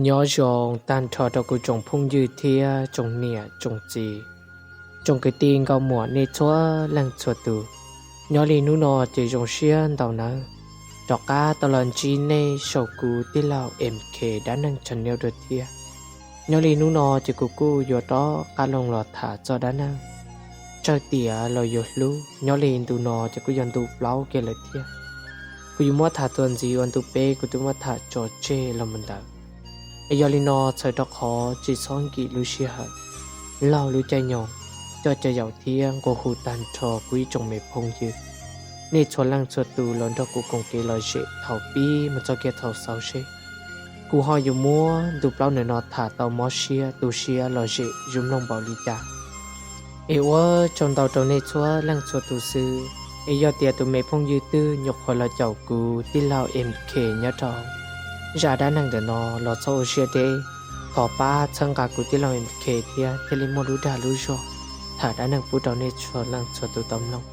Nyob zoo tag nrho rau kuv tsoom phooj ywg thiab tsoom niam tsoom txiv, tsoom kwv tij nkauj muam nej txhua leej txhua tus. Nyob li hnub no ces zoo siab ntau nawb, rov qab tau los ntsib nej saum kuv tij laug M K dab neeg channel dua thiab. Nyob li hnub no ces kuv kuj yuav rov qab los los tham txog dab neeg tsawg tiam los yuav hlub. Nyob li ntu no ces kuj yog ntu plaub kiag lawm thiab. Kuv yuav muab tham txuas ntxiv uas ntu peb kuv twb muab tham tso tseg los mus ntawd. Es yog li no txhawm rau qhov tsis txhob nkim lub sij hawm, laug lub caij nyoog, coj cav yaum thiab nqua hu tag nrho kuv ib tsoom me phooj ywg, nej txhua leej txhua tus los nrog kuv koom kev lom zem thaum pib mus txog kiag thaum xaus seb kuv ho yuav muab ntu plaub ntawm no tham tau mob siab tu siab lom zem zoo mloog npaum li cas. Es ua tsaug ntau rau nej txhua leej txhua tus xwb. Es yog tias tus me phooj ywg twg nyuam qhuav los caum kuv tij laug M K nyob rau zaj dab neeg ntawm no los txhob ua siab deb, thov pab txhawb nqa kuv tij laug M K thiab thiaj li muaj lub dag lub zog tham dab neeg pub rau nej txhua leej txhua tus tau mloog.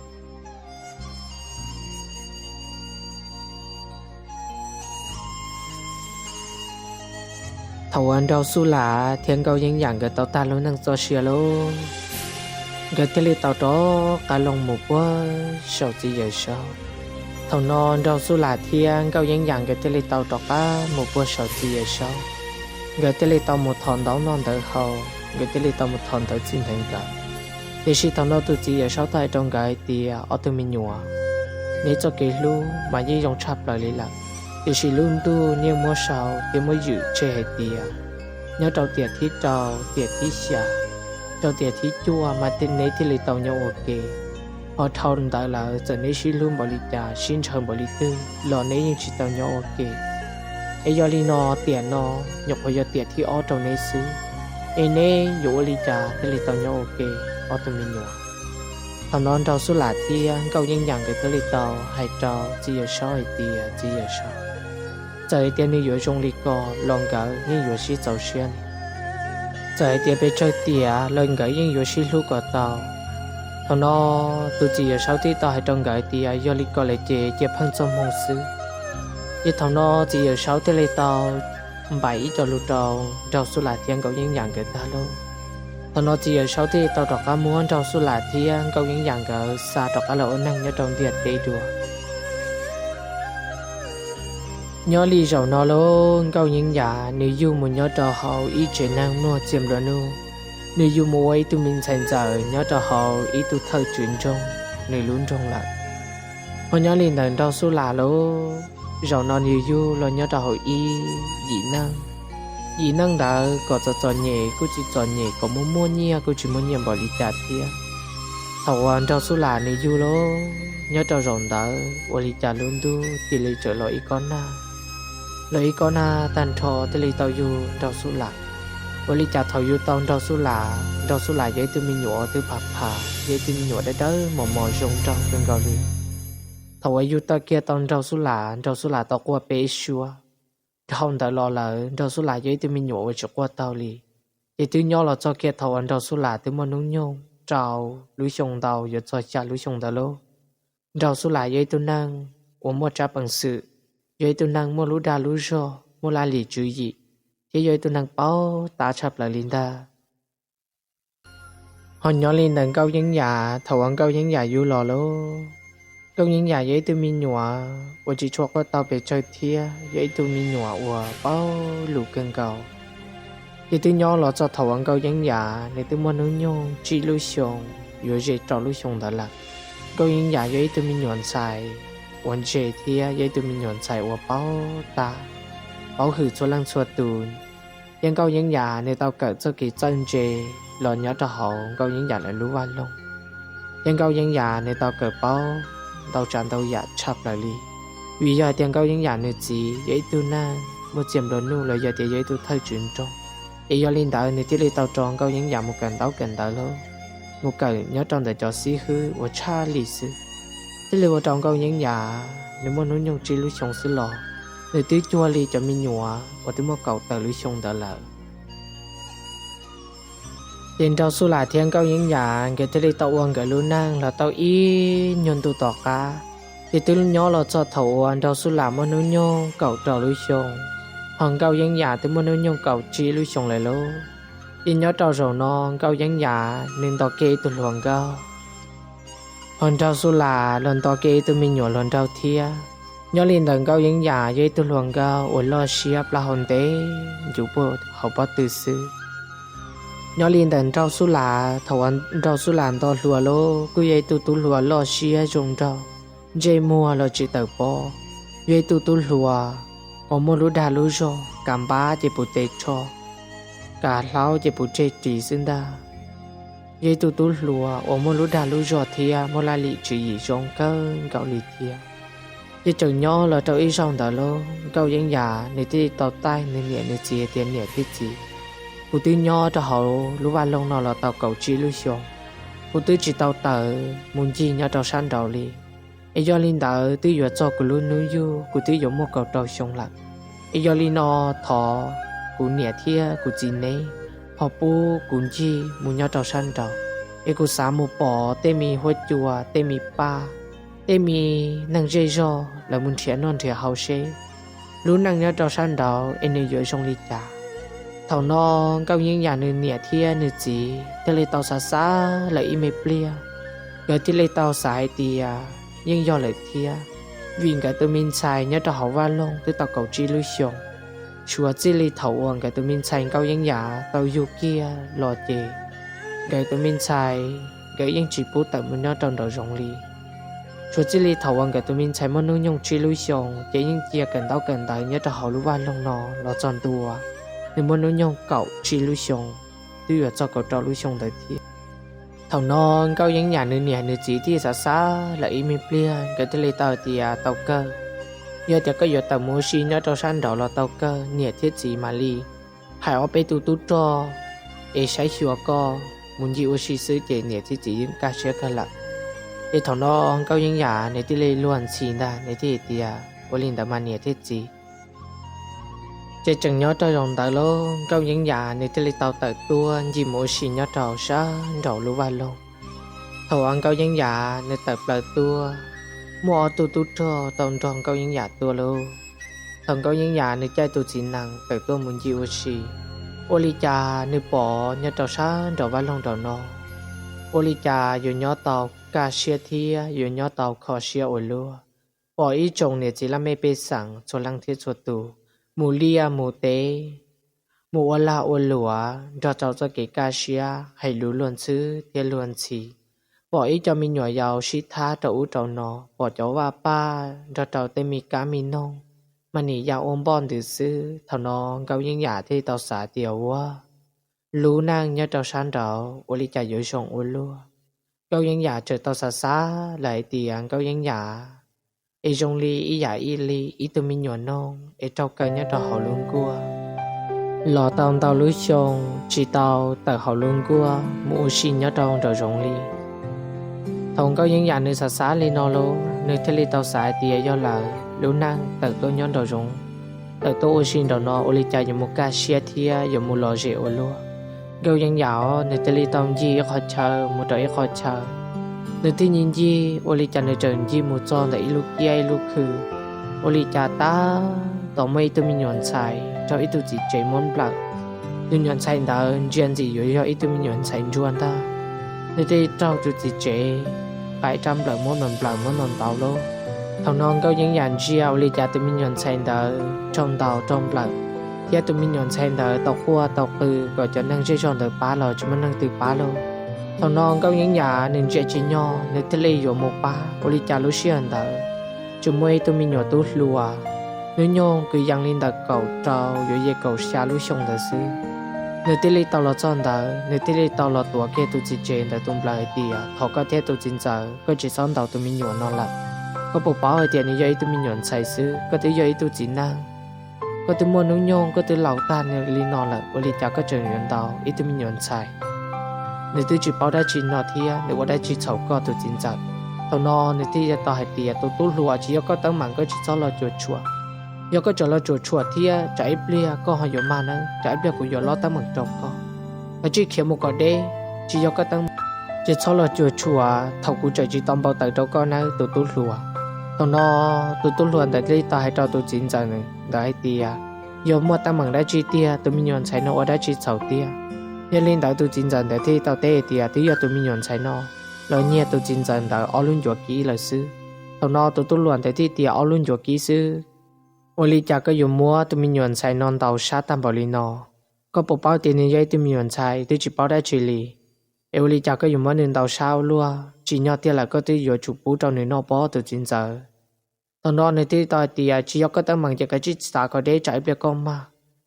Thaum uas Nraug Xub Lam thiab Nkauj Yeeb Yam nkawd tau tag lub neej txoj sia lauj, nkawd thiaj li tau rov qab los mus puag saum txiv yawm saub. Thaum no Nraug Xub Lam thiab Nkauj Yeeb Yam nkawd thiaj li tau rov qab mus puag saum txiv yawm saub. Nkawd thiaj li tau mus thov ntaub noj ntawv haus, nkawd thiaj li tau mus thov ntawv txij ntawv nkawm. Tiam sis thaum no tus txiv yawm saub tau hais rau nkawd hais tias, ob tug me nyuam, neb txoj kev hlub mas yeej zoo tshaj plaws li lawm, tiam sis lub ntuj yeej muab sau thiab muab ywm tseg hais tias nyob rau tiam thib rau, tiam thib xya, rau tiam thib cuaj mas neb thiaj li tau nyob ua ke. Ho dhau ntawd lawm txawm neb sib hlub npaum li cas, sib ntshaw npaum li twg los neb yeej tsis tau nyob ua ke. Es yog li no tiam no nyuam qhuav yog tiam thib ob rau neb xwb, es neb yuav ua li cas thiaj li tau nyob ua ke, ob tug me nyuam? Thaum no Nraug Xub Lam thiab Nkauj Yeeb Yam nkawd thiaj li tau hais rau txiv yawm saub hais tias, txiv yawm saub, txawm hais tias nws yuav zoo li ko los nkawd yeej yuav sib txaus siab li. Txawm hais tias pes tsawg tiam los nkawd yeej yuav sib hlub kom tau. Thaum no tus txiv yawm saub thiaj tau hais rau nkawd tias, yog li ko lawm ces cia pheej txog moo xwb. Ces thaum no txiv yawm saub thiaj li tau npaim ib co lus rau Nraug Xub Lam thiab Nkauj Yeeb Yam nkawd tag lauj. Thaum no txiv yawm saub thiaj li tau rov qab muab Nraug Xub Lam thiab Nkauj Yeeb Yam nkawd xa rov qab los ua neeg nyob rau ntiaj teb dua. Nyob li zaum no lauj, Nkauj Yeeb Yam nws yug mus nyob rau hauv ib tsev neeg muaj txiag nplua nuj, nws yug mus ua ib tug me ntxhais ntxawm nyob rau hauv ib tug thawj tswv nroog nws lub nroog lawm. Ho nyob li ntawm Nraug Xub Lam lauj, zaum no nws yug los nyob rau hauv ib yim neej. Yim neej ntawd kom txom txom nyem kuj tsis txom nyem, kom muaj muaj nyiaj kuj tsis muaj nyiaj npaum li cas thiab. Thaum uas Nraug Xub Lam nws yug lauj, nyob rau zaum ntawd ua li cas lub ntuj cia li txawm los ib kob nag. Los ib kob nag tag nrho thiaj li tau yug Nraug Xub Lam. Ua li cas thaum yug tau Nraug Xub Lam, Nraug Xub Lam yog ib tug me nyuam uas twb phav phav, yog ib tug me nyuam dawb dawb mos mos zoo nraug kawg nkaus li. Thaum uas yug tau kiag tau Nraug Xub Lam, Nraug Xub Lam tau quaj peb suab. Dhau ntawd los lawm Nraug Xub Lam yog ib tug me nyuam uas tsis quaj taug li. Ces twb nyob los txog kiag thaum uas Nraug Xub Lam twb muaj hnub nyoog rau lub xyoo ntau yuav txog xya lub xyoo ntawd lauj. Nraug Xub Lam yog ib tug neeg uas muaj tsab peev xwm, yog ib tug neeg muaj lub dag lub zog, muaj laj lim tswv yim, thiab yog ib tug neeg paub tab tshaj plaws li ntag. Ho nyob li ntawm Nkauj Yeeb Yam, thaum uas Nkauj Yeeb Yam yug los lauj, Nkauj Yeeb Yam yog ib tug me nyuam uas tsis tshua quaj taug pes tsawg thiab yog ib tug me nyuam uas paub lus kawg nkaus. Ces twb nyob los txog thaum uas Nkauj Yeeb Yam nws twb muaj hnub nyoog tsib lub xyoo yuav ze rau lub xyoo ntawd lawm. Nkauj Yeeb Yam yog ib tug me nyuam ntxhais uas ntse thiab yog ib tug me nyuam ntxhais uas paub tab, paub hwm txhua leej txhua tus. Thiab Nkauj Yeeb Yam nws tau kawm txoj kev txawj ntse los nyob rau hauv Nkauj Yeeb Yam lawv lub vaj loog. Thiab Nkauj Yeeb Yam nws tau kawm paub ntau tsav ntau yam tshaj plaws li, vim yog hais tias Nkauj Yeeb Yam nws txiv yog ib tug neeg muaj txiag nplua nuj los yog tias yog ib tug thawj tswv nroog. Ces yog li ntawd nws thiaj li tau tso Nkauj Yeeb Yam mus kawm ntaub kawm ntawv lauj, mus kawm nyob rau ntawm cov xib hwb uas tshaj li xwb. Thiaj li ua rau Nkauj Yeeb Yam nws muaj hnub nyoog tsib lub xyoo xwb los nws twb cuag li cov me nyuam uas twb muaj kaum tawm lub xyoo ntawd lawm. Ces Nraug Xub Lam thiab Nkauj Yeeb Yam nkawd thiaj li tau ua nkawd lub neej los tau ib nyuag ntu tom qab. Ces twb nyob los txog thaum uas Nraug Xub Lam muaj hnub nyoog kaum rau lub xyoo, Ho Nkauj Yeeb Yam twb muaj hnub nyoog kaum tsib lub xyoos lawm lauj. Ces nyob rau zaum no Nkauj Yeeb Yam nws nto kiag ib tug hluas nkauj, ho Nraug Xub Las los nto kiag ib tug me nyuam hluas nraug thiab. Nyob li ntawm Nkauj Yeeb Yam yog ib tug hluas nkauj uas loj siab, plaub hau ntev ncuv puag hauv pob tw xwb. Nyob li ntawm Nraug Xub Las, thaum uas Nraug Xub Las nto hluas lauj, kuj yog ib tug tub hluas loj siab zoo nraug, ntsej muag los tsis tawm pob, yog ib tug tub hluas uas muaj lub dag lub zog, kav npab ces puv tes tsho, kav hlaub ces puv tseg ris xwb ntag. Yog ib tug tub hluas uas muaj lub dag lub zog thiab muaj laj lim tswv yim zoo kawg nkaus li thiab. Ces tseem nyob los rau ib zaug ntawd lauj, Nkauj Yeeb Yam nws thiaj li tau taij nws niam nws txiv tias, Niam thiab txiv, kuv twb nyob rau hauv lub vaj loog no los tau kaum tsib lub xyoos, kuv twb tsis tau tawm mus ncig nyob rau sab nraud li. Es yog li ntawd twb yuav txog kuv lub hnub yug, kuv twb yuav muaj kaum rau xyoo lawm. Es yog li no thov kuv niam thiab kuv txiv neb ho pub kuv ncig mus nyob rau sab nraud, es kuv xav mus pom tej me huab cua, tej me paj, tej me neeg zej zog lawv mus nrhiav noj nrhiav haus seb lub neej nyob rau sab nraud es nws yuav zoo li cas. Thaum no Nkauj Yeeb Yam nws niam thiab nws txiv thiaj li tau xav xav lawm ib me pliag, nkawd thiaj li tau xav hais tias yeej yog lawm thiab, vim nkawd tus me ntxhais nyob rau hauv vaj loog twb tau kaum tsib lub xyoos. Suav txij li thaum uas nkawd tus me ntxhais Nkauj Yeeb Yam tau yug kiag los ces nkawd tus me ntxhais nkawd yeej tsis pub tawm mus nyob rau nraum zoov li. Suav txij li thaum uas nkawd tus me ntxhais muaj hnub nyoog tsib lub xyoos ces yeej cia kawm ntaub kawm ntawv nyob rau hauv lub vaj loog no los txog ntua nws muaj hnub nyoog kaum tsib lub xyoos, twb yuav txog kaum rau lub xyoo ntawd thiab. Thaum no Nkauj Yeeb Yam nws niam nws txiv thiaj xav xav lawm ib me pliag, nkawd thiaj li tau tias, Tau kawg, yog tias koj yuav tawm mus ua si nyob rau sab nraud los tau kawg, niam thiab txiv mam li hais ob peb tug tub rog es saib xyuas koj mus ncig ua si xwb ces niam thiab txiv yeej kaj siab kawg lawm. Ces thaum no Nkauj Yeeb Yam nws thiaj li luag ntxhi ntag, nws thiaj tias, Ua li ntawd mas niam thiab txiv. Ces tseem nyob rau zaum ntawd lauj, Nkauj Yeeb Yam nws thiaj li tau tawm tuaj ncig mus ua si nyob rau sab nraum lub vaj loog. Thaum uas Nkauj Yeeb Yam nws tawm plaws tuaj, muaj ob tug tub rog tau nrog Nkauj Yeeb Yam tuaj lauj. Thaum Nkauj Yeeb Yam nws caij tus txiv nees tawm tuaj mus ncig ua si, ua li cas nws pom nyob rau sab nraum vaj loog nraum no, ua li cas yuav nyob tau kaj siab thiab yuav nyob tau kho siab ua luaj. Pom ib tsoom niam txiv laj mej pej xeem txhua leej thiab txhua tus mus liaj mus teb, mus ua lag ua luam nrog rau txoj kev kaj siab hais lus luag ntxhwb thiab luag ntxhi. Pom ib co me nyuam yaus sib thab rau ub rau no, pom cov vaj paj nrog rau tej me kab me noog mas nim ya ua npoj ntws xwb. Thaum no Nkauj Yeeb Yam thiaj li tau xav tias, Ua, lub neej nyob rau sab nraud ua li cas yuav zoo ua luaj. Nkauj Yeeb Yam txawm tau xav xav lawm hais tias, Nkauj Yeeb Yam, es zoo li ib yam ib li ib tug me nyuam noog es raug kaw nyob rau hauv lub nkuaj los tau ntau lub xyoo tsis tau tawm hauv lub nkuaj mus ua si nyob rau nraum zoov li. Thaum Nkauj Yeeb Yam nws xav xav li no lauj, nws thiaj li tau xav hais tias, Yog lawm, lub neej tawm tuaj nyob nraum zoov, tawm tuaj ua si nraum no ua li cas yuav mus kaj siab thiab yuav mus lom zem ua luaj. Nkauj Yeeb Yam nws thiaj li tau ncig ib qho chaw mus rau ib qho chaw. Nws thiaj ncig ncig ua li cas nws txawm ncig mus txog ntawm ib lub kiab ib lub khw, ua li cas tab tom muaj ib tug me nyuam ntxhais raug ib tug txiv tsev muab nplawm. Tus nyuam ntxhais ntawd ntsia ntxim yuav yog ib tug me nyuam ntxhais ntsuag ntag. Nws thiaj li raug tus txiv tsev qaim rab nplawm muab nplaws muab ntaus ntaus lauj. Thaum no Nkauj Yeeb Yam ntsia ua li cas tus me nyuam ntxhais ntawd raug ntaus raug nplawm, thiab tus me nyuam ntxhais ntawd tau quaj tau qw kom cov neeg zej zog ntawd pab los tsis muaj neeg twg pab lauj. Thaum no Nkauj Yeeb Yam nws ntsia tsis nyog, nws thiaj li yuav mus pab, ua li cas lub sij hawm ntawd tsuas muaj ib tug me nyuam tub hluas, hnub nyoog kwv yees li ntawm kaum rau yuav yog kaum xya lub xyoo ntawd xwb. Nws thiaj li tau los txog ntawd, nws thiaj li tau los tuav kiag tus txiv tsev ntawd tus nplawm hais tias, Thov koj thiab tus txiv ntxawm, koj tsis txhob ntaus tus me nyuam no lawm. Koj puas paub hais tias nws yog ib tug me nyuam ntxhais xwb, koj twb yog ib tug txiv neej, koj twb muaj hnub nyoog, koj twb laus tag li no lawm, ua li cas koj tseem yuav ntaus ib tug me nyuam ntxhais? Nws twb tsis paub dab tsi no thiab nws ua dab tsi txhaum koj tus txiv ntxawm. Thaum no nws thiaj tau hais tias, Tus tub hluas, tsis yog koj teeb meem, koj tsis txhob los cuam tshuam. Yog koj tseem los cuam tshuam thiab tsam ib pliag koj ho yuav mag nawb, tsam ib pliag kuv yuav lob teeb meem rau koj. Koj cia li khiav mus kom deb, tsis yog koj teeb meem, tsis txhob los cuam tshuam, thaum kuv tseem tsis tau npau taws rau koj nawb tus tub hluas. Thaum no tus tub hluas ntawd thiaj li tau hais rau tus txiv ntxawm ntawd hais tias, yog muaj teeb meem dab tsi tiag, tus me nyuam ntxhais no ua dab tsi txhaum tiag. Yog li ntawd tus txiv ntxawm ntawd thiaj tau teb tias twb yog tus me nyuam ntxhais no los nyiag tus txiv ntxawm ntawd ob lub ncuav kib lawm xwb. Thaum no tus tub hluas ntawd thiaj tias ob lub ncuav kib xwb, ua li cas koj yuav muab tus me nyuam ntxhais no ntaus sab tag npaum li no? Koj puas paub tias nws yog ib tug me nyuam ntxhais twb tsis paub dab tsi li, es ua li cas koj yuav muab nws ntaus sab ua luaj? Tsim nyog tiag lawm koj twb yuav tsum pub rau nws noj pob, tus txiv ntxawm. Thaum no nws thiaj tau hais tias tsis yog koj teeb meem ces koj cia li xav kom deb tsam ib pliag koj mag.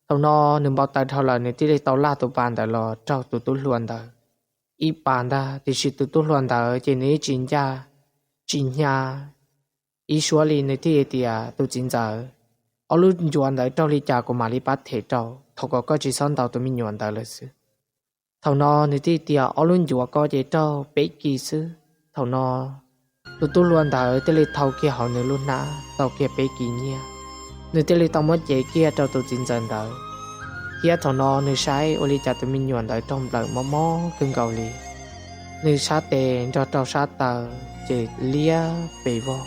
Thaum no nws npau taws dhau lawm, nws thiaj li tau laj tus pas ntawd los raug tus tub hluas ntawd ib pas ntag, tiam sis tus tub hluas ntawd ces nws tsis ncaj tsis hnyav ib suab li, nws thiaj tias tus txiv ntxawm, ob lub ncuav ntawd raug li cas kuv mam li pab them rau, thov kom koj tsis txhob ntaus tus me nyuam ntawd lawm xwb. Thaum no nws thiaj tias ob lub ncuav ko ces raug peb kis xwb. Thaum no tus tub hluas ntawd thiaj li thau kiag hauv nws lub hnab tau kiag peb kis nyiaj, nws thiaj li tau muab cev kiag rau tus txiv ntxawm ntawd. Thiab thaum no nws saib ua li cas tus me nyuam ntawd raug nplawm mob mob kawg nkaus li, nws sab tes nrog rau sab taw ces liab pes vog,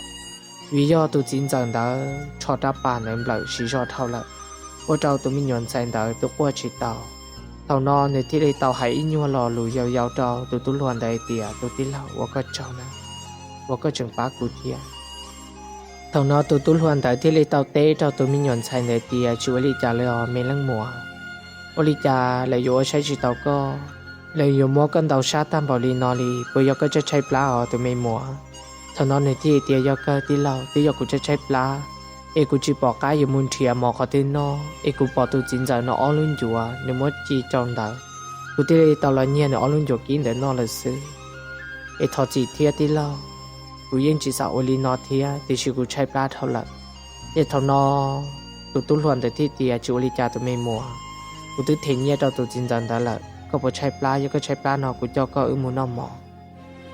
vim yog tus txiv ntxawm ntawd rho rab pas ntawd nplawm siv zog dhau lawm, ua rau tus me nyuam ntxhais ntawd twb quaj tsis tau. Thaum no nws thiaj li tau hais ib nyuag lo lus yau yau rau tus tub hluas ntawd tias tus tij laug, ua koj tsaug na, ua koj tseem pab kuv thiab. Thaum no tus tub hluas ntawd thiaj li tau teb rau tus me nyuam ntxhais ntawd tias tsis ua li cas li os me leej muam, ua li cas lawv yuav ua saib tsis taus koj, lawv yuav muab koj ntaus sab tag npaum li no li, puas yog koj tshaib tshaib plab os tus me muam? Thaum no nws thiaj tias yog kawg tij laug, twb yog kuv tshaib tshaib plab es kuv tsis pom qab yuav mus nrhiav mov qhov twg noj es kuv pom tus txiv ntxawm no ob lub ncuav nws muab ci rau ntawd, kuv thiaj li tau los nyiag nws ob lub ncuav kib ntawd noj lawm xwb. Es thov txim thiab tij laug, kuv yeej tsis xav ua li no thiab tiam sis kuv tshaib plab dhau lawm. Ces thaum no tus tub hluas ntawd thiaj tias tsis ua li cas tus me muam, kuv twb them nyiaj rau tus txiv ntxawm ntawd lawm, koj puas tshaib plab? Yog koj tshaib plab no kuv coj koj wb mus noj mov.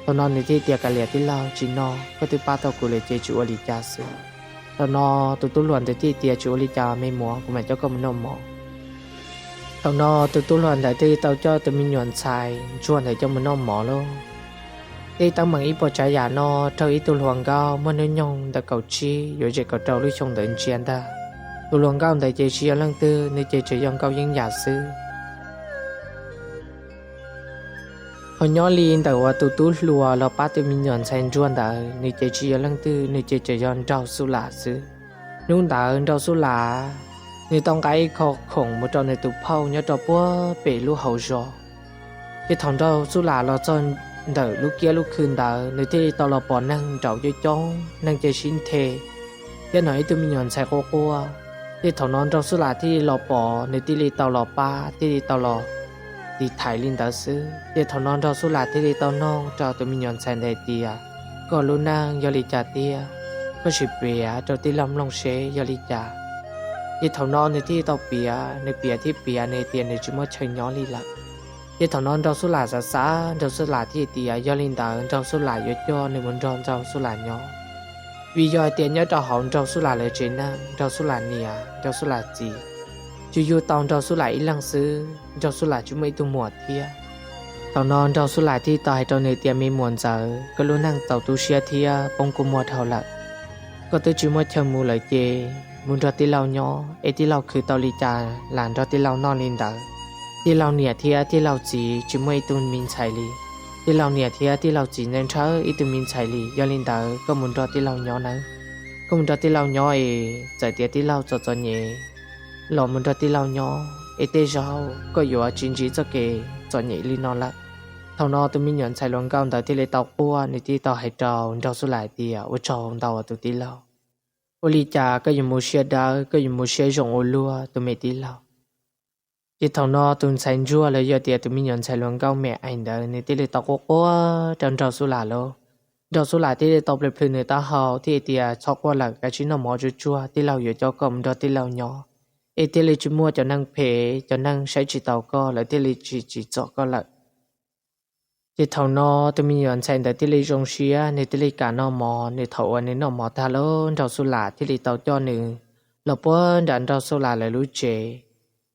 Thaum no nws thiaj tias kav liam tij laug, tsis noj, koj twb pab tau kuv lawm ces tsis ua li cas xwb. Thaum no tus tub hluas ntawd thiaj tias tsis ua li cas me muam, kuv mam coj koj mus noj mov. Thaum no tus tub hluas ntawd thiaj tau coj tus me nyuam ntxhais ntsuag ntawd coj mus noj mov lauj. Tej teeb meem ib puas tsav yam no raug ib tug hluas nkauj muaj hnub nyoog ntawm kaum tsib yuav zem kaum rau lub xyoo ntawd ntsia ntag. Tus hluas nkauj ntawd ces tsis yog leej twg, nws ces tsuas yog Nkauj Yeeb Yam xwb. Ho nyob li ntawm uas tus tub hluas los pab tus me nyuam ntxhais ntsuag ntawd, nws ces tsis yog leej twg, nws ces tsuas yog Nraug Xub Lam xwb. Hnub ntawd Nraug Xub Lam, nws tau nqa ib qho khoom mus rau nws tus phauj nyob rau puag pem lub hauv zos. Ces thaum Nraug Xub Lam los txog ntawm lub kiab lub khw ntawd, nws thiaj li tau los pom neeg nraum coob coob, neeg ces sib nthe, thiab hnov ib tug me nyuam ntxhais quaj quaj. Ces thaum no Nraug Xub Lam thiaj li los pom, nws thiaj li tau los pab, thiaj li tau los tiv thaiv li ntawd xwb. Ces thaum no Nraug Xub Lam thiaj li tau nug rau tus me nyuam ntxhais ntawd tias, koj lub neej yog li cas tiag? Koj sim piav rau tij laug mloog seb yog li cas. Ces thaum no nws thiaj li tau piav, nws piav thiab piav, nws tias nws tsis muaj chaw nyob li lawm. Ces thaum no Nraug Xub Lam xav xav, Nraug Xub Lam thiaj tias yog li ntawd Nraug Xub Lam yuav coj nws mus nrog Nraug Xub Lam nyob. Vim yog hais tias nyob rau hauv Nraug Xub Lam lawv tsev neeg, Nraug Xub Lam niam, Nraug Xub Lam txiv, tsuas yug tau Nraug Xub Lam ib leeg xwb, Nraug Xub Lam tsis muaj ib tug muam thiab. Thaum no Nraug Xub Lam thiaj tau hais rau nws tias me muam ntxawm, koj lub neej txaus tu siab thiab poob kua muag dhau lawm. Koj twb tsis muaj chaw mus lawm ces mus nrog tij laug nyob, es tij laug khwv tau li cas lam nrog tij laug noj li ntawd. Tij laug niam thiab tij laug txiv tsis muaj ib tug me ntxhais li. Tij laug niam thiab tij laug txiv ntxhawb ib tug me ntxhais li, yog li ntawd koj mus nrog tij laug nyob nawb. Koj mus nrog tij laug nyob es txawm tias tij laug txom txom nyem los mus nrog tij laug nyob es tej zaum koj yuav tsis ntsib txoj kev txom nyem li no lawm. Thaum no tus me nyuam ntxhais hluas nkauj ntawd thiaj li tau quaj, nws thiaj tau hais rau Nraug Xub Lam tias ua tsaug ntau tus tij laug, ua li cas koj yuav mus siab dawb, koj yuav mus siab zoo ua luaj tus me tij laug. Ces thaum no tus ntxhais ntsuag los yog tias tus me nyuam ntxhais hluas nkauj me ais ntawd nws thiaj li tau quaj quaj rau Nraug Xub Lam lauj. Nraug Xub Lam thiaj li tau plhws plhws nws taub hau thiaj tias txhob quaj lawm, kav tsij noj mov tsuag tsuag, tij laug yuav coj koj mus nrog tij laug nyob, es thiaj li tsis muaj cov neeg phem, cov neeg saib tsis taus koj, lawv thiaj li tsis tsim txom koj lawm. Ces thaum no tus me nyuam ntxhais ntawd thiaj li zoo siab, nws thiaj li kam noj mov, nws thaum uas nws noj mov tag lauj, Nraug Xub Lam thiaj li tau coj nws los puag nram Nraug Xub Lam lawv lub tsev.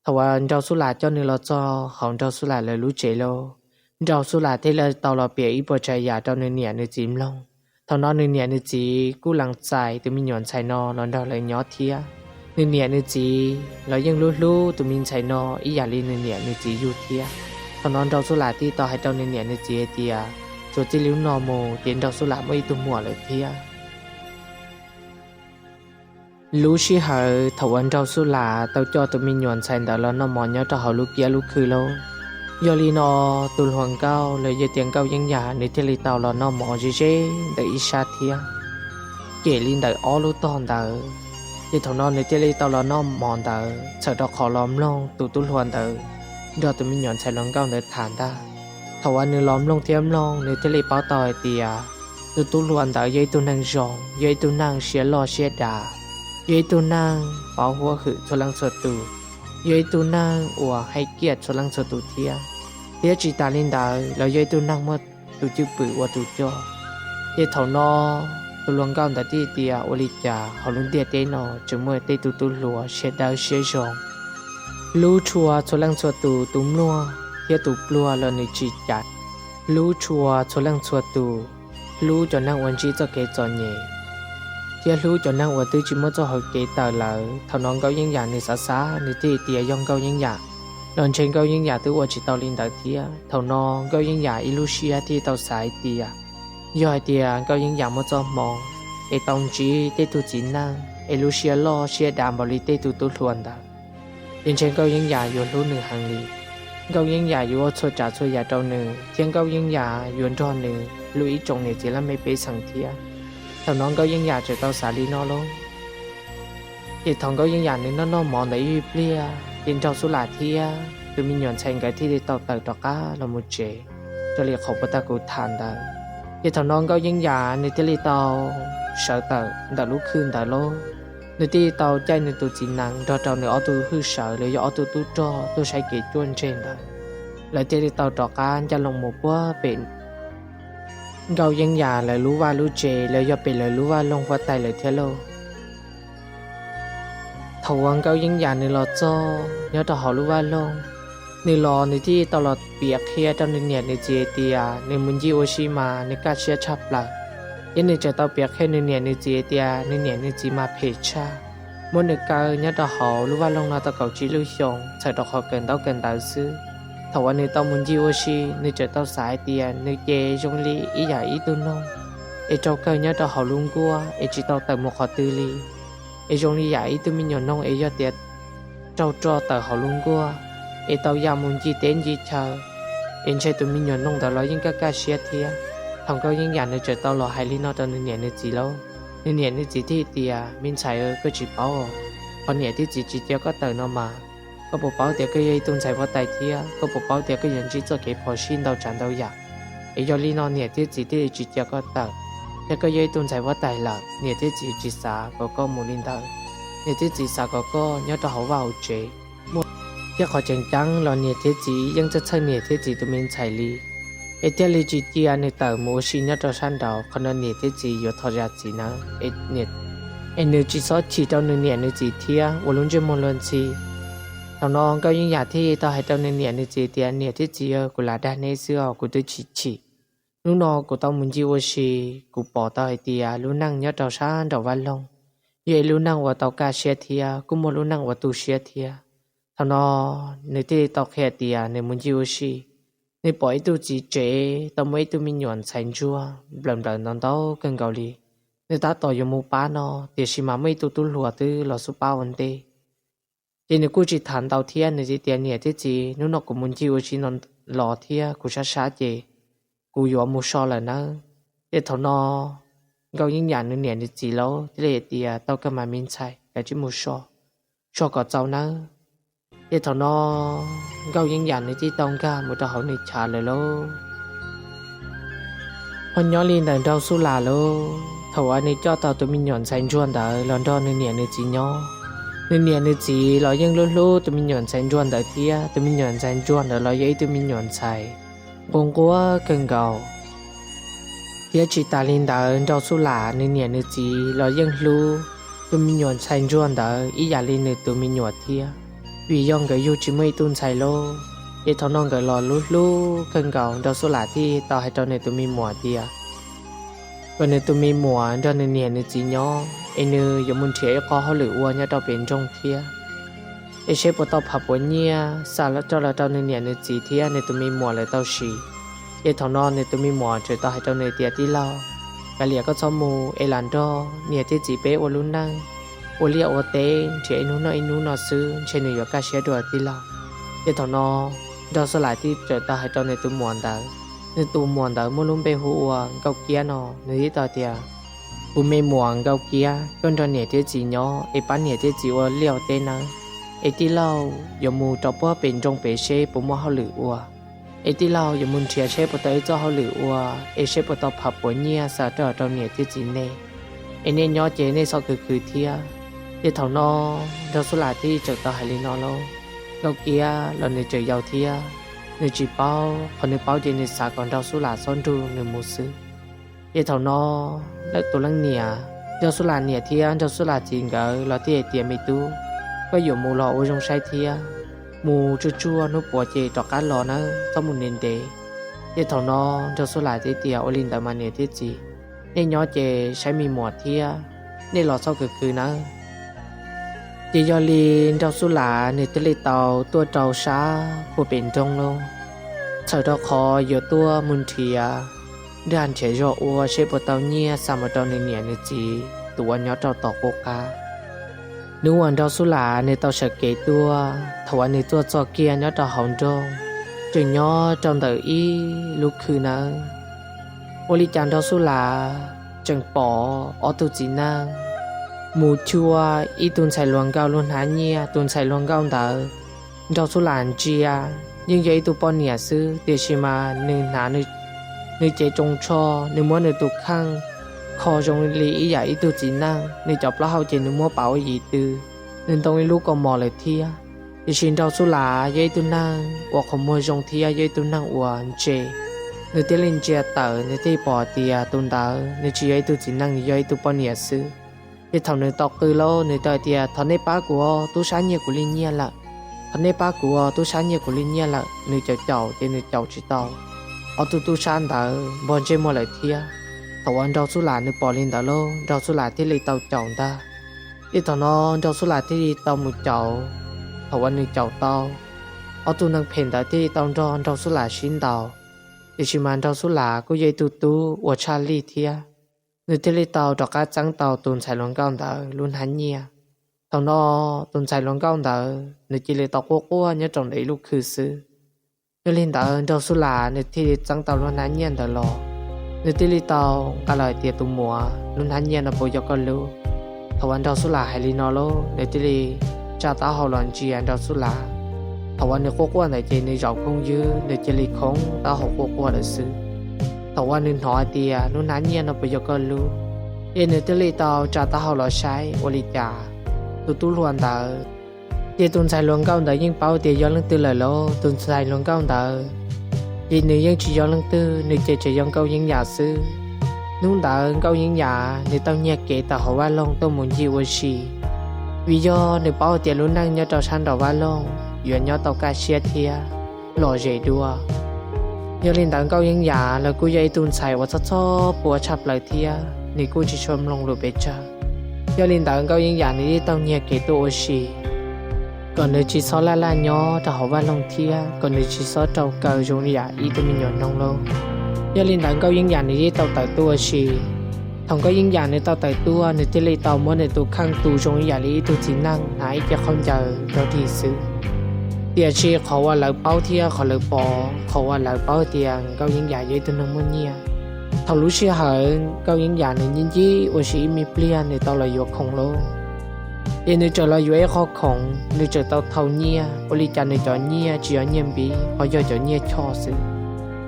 Thaum uas Nraug Xub Lam coj nws los txog hauv Nraug Xub Lam lawv lub tsev lauj, Nraug Xub Lam thiaj li tau los piav ib puas tsav yam rau nws niam nws txiv mloog. Thaum no nws niam nws txiv kuj lees txais tus me nyuam ntxhais no los nrog lawv nyob thiab. Nws niam nws txiv los yeej hlub hlub tus me ntxhais no ib yam li nws niam nws txiv yug thiab. Thaum no Nraug Xub Lam thiaj tau hais rau nws niam nws txiv hais tias, tsuas txij li hnub no mus ces Nraug Xub Lam muaj ib tug muam lawm thiab. Lub sij hawm thaum uas Nraug Xub Lam tau coj tus me nyuam ntxhais ntawd los noj mov nyob rau hauv lub kiab lub khw lauj, yog li no tus hluas nkauj los yog tias Nkauj Yeeb Yam nws thiaj li tau los noj mov ze ze ntawm ib sab thiab. Ces li ntawm ob lub tog ntawd, ces thaum no nws thiaj li tau los noj mov ntawd txhawm rau qhov los mloog tus tub hluas ntawd nrog tus me nyuam ntxhais hluas nkauj ntawd tham ntag. Thaum uas nws los mloog thiab mloog, nws thiaj li paub tau hais tias tus tub hluas ntawd yog ib tug neeg zoo, yog ib tug neeg siab loj siab dav, yog ib tug neeg paub huab hwm txhua leej txhua tus, yog ib tug neeg uas hais kiag txhua leej txhua tus thiab. Thiab tsis tas li ntawd los yog ib tug neeg muaj tus cwj pwm ua tus coj. Ces thaum no tus hluas nkauj ntawd thiaj tias, ua li cas hauv lub ntiaj teb no tseem muaj tej tug tub hluas siab dawb siab zoo, hlub tshua txhua leej txhua tus, tus mluag thiab tus pluag los nws tsis cais, hlub tshua txhua leej txhua tus, hlub cov neeg uas ntsib txoj kev txom nyem, thiab hlub cov neeg uas twb tsis muaj txoj hau kev tawm lawm. Thaum no Nkauj Yeeb Yam nws xav xav, nws thiaj tias yog Nkauj Yeeb Yam los ntshe Nkauj Yeeb Yam twb ua tsis tau li ntawd thiab. Thaum no Nkauj Yeeb Yam ib lub siab thiaj tau xav hais tias, yog hais tias Nkauj Yeeb Yam muaj txoj hmoo es tau ntsib tej tug txiv neej es lub siab loj siab dav npaum li tej tug tub hluas ntawd, ces ntshe Nkauj Yeeb Yam yuav hlub nws heev li. Nkauj Yeeb Yam yuav ua txhua tsav txhua yam rau nws, thiab Nkauj Yeeb Yam yuav nrog nws hlub ib tsoom niam txiv laj mej pej xeem thiab. Thaum no Nkauj Yeeb Yam txawm tau xav li no lauj. Ces thaum Nkauj Yeeb Yam nws noj noj mov ntawd ib pliag, ces Nraug Xub Lam thiab tus me nyuam ntxhais nkawd thiaj li tau tawm rov qab los mus tsev, raws li qhov puag ta kuv tham ntawd. Ces thaum no Nkauj Yeeb Yam nws thiaj li tau sawv tawm ntawm lub khw ntawd lauj. Nws thiaj li tau caij nws tus txiv nees nrog rau nws ob tug hwj sawv los yog ob tug tub rog tuaj saib kev cuaj ntseg ntawd, lawv thiaj li tau rov qab ncaj loo mus puag pem Nkauj Yeeb Yam lawv lub vaj lub tsev los yog pem lawv lub vaj loog huab tais lawm thiab lauj. Thaum uas Nkauj Yeeb Yam nws los txog nyob rau hauv lub vaj loog, nws los nws thiaj tau los piav qhia rau nws niam nws txiv hais tias nws mus ncig ua si mas nws kaj siab tshaj plaws. Ces nws txawm tau piav qhia nws niam nws txiv hais tias nws niam nws txiv mas phem tshaj, muab nws kaw nyob rau hauv lub vaj loog no tau kaum tsib lub xyoo txhawm rau qhov kawm ntaub kawm ntawv xwb. Thaum uas nws tau mus ncig ua si, nws txawm tau xav hais tias nws ces zoo li ib yam ib tug noog es raug kawg nyob rau hauv lub nkuaj es tsis tau tawm mus qhov twg li, es zoo li yam ib tug me nyuam noog es yog tias raug roj tawm hauv lub nkuaj es tau ya mus ncig teb ncig chaw, es ntshe tus me nyuam noog ntawd los yeej kaj kaj siab thiab. Thaum Nkauj Yeeb Yam nws txawm tau los hais li no rau nws niam nws txiv lauj, nws niam nws txiv thiaj tias, me ntxhais, koj tsis paub, qhov niam thiab txiv tsis cia koj tawm no mas, koj puas paub tias koj yog ib tug ntxhais huab tais thiab koj puas paub tias koj yuav ntsib txoj kev phom sij ntau tsav ntau yam? Es yog li no niam thiab txiv thiaj li tsis cia koj tawm. Yog koj yog ib tug ntxhais huab tais lawm, niam thiab txiv tsis xav kom koj mus li ntawd. Niam thiab txiv xav kom koj nyob rau hauv vaj hauv tsev. Muaj thiab qhov tseem ceeb los niam thiab txiv yeej txhawj txhawj niam thiab txiv tus me ntxhais li, es thiaj li tsis cia nws tawm mus ua si nyob rau sab nraud. Qhov no niam thiab txiv yuav thov zam txim nawb, es nws tsis txhob chim rau nws niam nws txiv thiab ua lub ntsej muag luag ntxhi. Thaum no Nkauj Yeeb Yam thiaj tau hais rau nws niam nws txiv tias, niam thiab txiv, kuv lam dag neb xwb os, kuv twb tsis chim. Hnub no kuv tau mus ncig ua si, kuv pom tau hais tias lub neej nyob rau sab nraum vaj loog yog ib lub neej uas tau kaj siab thiab kuj muaj lub neej uas tu siab thiab. Thaum no nws thiaj li tau qhia tias nws mus ncig ua si, nws pom ib tug txiv tsev tau muaj ib tug me nyuam ntxhais ntsuag nplawm nplawm ntau ntau kawg nkaus li. Nws tab tom yuav mus pab no, tiam sis mas muaj ib tug tub hluas twb los xub pab ua ntej. Ces nws kuj tsis tham ntau thiab, nws thiaj tias, niam thiab txiv, hnub no kuv mus ncig ua si no los thiab kuv sab sab ces kuv yuav mus so lawm nawb. Ces thaum no Nkauj Yeeb Yam nws niam nws txiv lawv thiaj li hais tias, tau kawg mas me ntxhais, kav tsij mus so, so kom txaus nawb. Ces thaum no Nkauj Yeeb Yam nws thiaj tau nkag mus rau hauv nws chav lawm lauj. Ho nyob li ntawm Nraug Xub Lam lauj, thaum uas nws coj tau tus me nyuam ntxhais ntsuag ntawd los nrog nws niam nws txiv nyob, nws niam nws txiv los yeej hlub hlub tus me nyuam ntxhais ntsuag ntawd thiab. Tus me nyuam ntxhais ntsuag ntawd los yog ib tug me nyuam ntxhais nquag nquag kawg nkaus. Thiab tsis tas li ntawd, Nraug Xub Lam nws niam nws txiv los yeej hlub tus me nyuam ntxhais ntsuag ntawd ib yam li nws tus me nyuam thiab, vim yog nkawd yug tsis muaj ib tug ntxhais lauj. Ces thaum no nkawd los hlub hlub kawg nkaus, Nraug Xub Lam thiaj tau hais rau nws tus me muam tias, kom nws tus me muam nrog nws niam nws txiv nyob es nws yuav mus nrhiav ib qho hauj lwm ua nyob rau pem nroog thiab, es seb puas tau phav puav nyiaj xa rau los rau nws niam nws txiv thiab nws tus me muam lawv tau siv. Ces thaum no nws tus me muam txawm tau hais rau nws tias, Tij laug, kav liam koj txhob mus es lam nrog niam thiab txiv peb ua lub neej, ua liaj ua teb nrhiav ib hnub noj ib hnub no xwb ntshe nws yuav kaj siab dua tij laug. Ces thaum no Nraug Xub Lam thiaj txawm tau hais rau nws tus muam ntawd, nws tus muam ntawd muaj lub npe hu ua Nkauj Kiab no, nws thiaj tau tias, Kuv me muam Nkauj Kiab, koj nrog niam thiab txiv nyob es pab niam thiab txiv ua liaj ua teb nawb, es tij laug yuav mus rau puag pem nroog pem seb puas muaj hauj lwm ua, es tij laug yuav mus nrhiav seb puas tau ib txoj hauj lwm ua, es seb puas tau phav puav nyiaj xa rau rau niam thiab txiv nej, es nej nyob ces nej txhob khwv khwv thiab. Ces thaum no Nraug Xub Lam thiaj txawm tau hais li no lauj, Nkauj Kiab los nws tseem yau thiab, nws tsis paub, qhov nws paub ces nws xav kom Nraug Xub Lam txhob nrug nws mus xwb. Ces thaum no tus leej niam, Nraug Xub Lam niam thiab Nraug Xub Lam txiv nkawd los thiaj hais tias, Me tub, koj yuav mus los ua zoo saib thiab, mus tsuj tsuag hnub puav ces rov qab los nawb, txhob mus ntev ntev. Ces thaum no Nraug Xub Lam thiaj tias, Ua li ntawd mas niam thiab txiv, nej nyob ces saib me muam thiab, nej los txhob khwv khwv nawb. Ces yog li Nraug Xub Lam nws thiaj li tau tuaj rau sab puag pem nroog lauj, txhawm rau qhov yuav tuaj mus nrhiav dag nrhiav zog ua seb puas tau nyiaj xa mus rau nws niam nws txiv tus uas nyob rau tom qub qab. Hnub uas Nraug Xub Lam nws tau sawv kev tuaj, thaum uas nws tuaj txog kiag nyob rau hauv nroog, tseem nyob rau ntawm ib lub khw nawb, ua li cas Nraug Xub Lam tseem pom ob tug txiv neej mus chua ib tug ntxhais hluas nkauj lub hnab nyiaj. Tus ntxhais hluas nkauj ntawd Nraug Xub Lam ntsia yeej yog ib tug poj niam xwb, tiam sis mas nws hnav nws cev tsoos tsho, nws muab nws tus kheej kho zoo li ib yam ib tug txiv neej, nws cov plaub hau ces nws muab pauv ua yim tw, nws ntoo ib lub kaus mom lawm thiab. Tiam sis Nraug Xub Lam yog ib tug neeg uas qhov muag zoo thiab yog ib tug neeg uas ntse, nws thiaj li ntsia tawm, nws thiaj pom tias tus ntawd nws tsis yog ib tug txiv neej, nws yog ib tug poj niam xwb. Ces thaum nws tau qw lauj, nws tau tias, Thov nej pab kuv, tub sab nyiag kuv li nyiaj lawm. Thov nej pab kuv, tub sab nyiag kuv li nyiaj lawm. Nws caum caum ces nws caum tsis tau, ob tug tub sab ntawd npog ntsej muag lawm thiab. Thaum uas Nraug Xub Lam nws pom li ntawd lauj, Nraug Xub Lam thiaj li tau caum ntag. Ces thaum no Nraug Xub Lam thiaj li tau mus caum. Thaum uas nws caum tau, ob tug neeg phem ntawd thiaj li tau nrog Nraug Xub Lam sib ntaus. Tiam sis mas Nraug Xub Lam kuj yog ib tug tub uas tshaj lij thiab, nws thiaj li tau rov qab txeeb tau tus ntxhais hluas nkauj ntawd lub hnab nyiaj. Thaum no tus ntxhais hluas nkauj ntawd nws cia li tau quaj quaj nyob rau ntawm ib lub khw xwb. Yog li ntawd Nraug Xub Lam nws thiaj li txeeb tau lub hnab nyiaj ntawd los, nws thiaj li tau nqa los hais tias, Tus muam, lub hnab nyiaj no puas yog koj lub? Thaum uas Nraug Xub Lam hais li no lauj, nws thiaj li tsa taub hau los ntsia Nraug Xub Lam. Thaum uas nws quaj quaj ntawd ces nws zaum kooj ywg, nws cia li khoov taub hau quaj quaj lawm xwb. Thaum uas nws hnov hais tias, Lub hnab nyiaj no puas yog koj lub? Ces nws thiaj li tau tsa taub hau los saib, ua li cas tus tub hluas ntawd, ces tus ntxhais hluas nkauj ntawd yeej paub tias yog leej twg lawm lauj. Tus ntxhais hluas nkauj ntawd ces nws yeej tsis yog leej twg, nws ces tseem yog Nkauj Yeeb Yam xwb. Hnub ntawd Nkauj Yeeb Yam nws tau nyiag kev tawm hauv vaj loog tuaj mus ncig ua si, vim yog nws paub tias lub neej nyob rau sab nraum vaj loog yuav nyob tau kaj siab thiab lom zem dua. Yog li ntawd Nkauj Yeeb Yam los kuj yog ib tug ntxhais uas txhob txhob pua tshaj plaws thiab nws kuj tsis tshua mloog lus pes tsawg. Yog li ntawd Nkauj Yeeb Yam nws yeej tau nyiag kev tuaj ua si, kom nws tsis txhob laj laj nyob rau hauv vaj loog thiab kom nws tsis txhob raug kaw zoo li yam ib tug me nyuam noog lauj. Yog li ntawd Nkauj Yeeb Yam nws yeej tau tawm tuaj ua si. Thaum Nkauj Yeeb Yam nws tau tawm tuaj, nws thiaj li tau muab nws tus kheej tu zoo li yam li ib tug txiv neej hnav ib ce khaub ncaws rau dig xwb. Tiam sis qhov uas lawv paub thiab qhov lawv pom, qhov uas lawv paub tias Nkauj Yeeb Yam yog ib tug neeg muaj nyiaj. Thaum lub sij hawm Nkauj Yeeb Yam nws nyiaj ncib ua si ib me pliag nws tau los yuav khoom lauj, ces nws txawm los yuav ib qho khoom, nws txawm tau thau nyiaj, ua li cas nws cov nyiaj tsis yog nyiaj npiv, ho yog cov nyiaj choj xwb.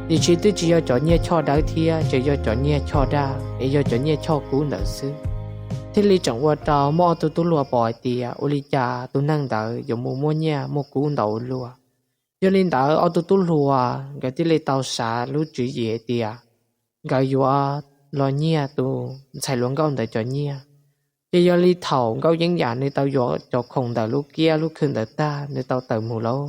Tiam sis twb tsis yog cov nyiaj choj dawb thiab, tseem yog cov nyiaj choj daj, es yog cov nyiaj choj kub ntawd xwb. Thiaj li tseem ua rau muaj ob tug tub hluas pom hais tias ua li cas tus neeg ntawd yuav mus muaj nyiaj muaj kub ntau ua luaj. Yog li ntawd ob tug tub hluas nkawd thiaj li tau xav lub tswv yim hais tias nkawd yuav los nyiag tus ntxhais hluas nkauj ntawd cov nyiaj. Ces yog li thaum Nkauj Yeeb Yam nws tau yuav cov khoom ntawm lub kiab lub khw ntawd tag nws tau tawm mus lauj.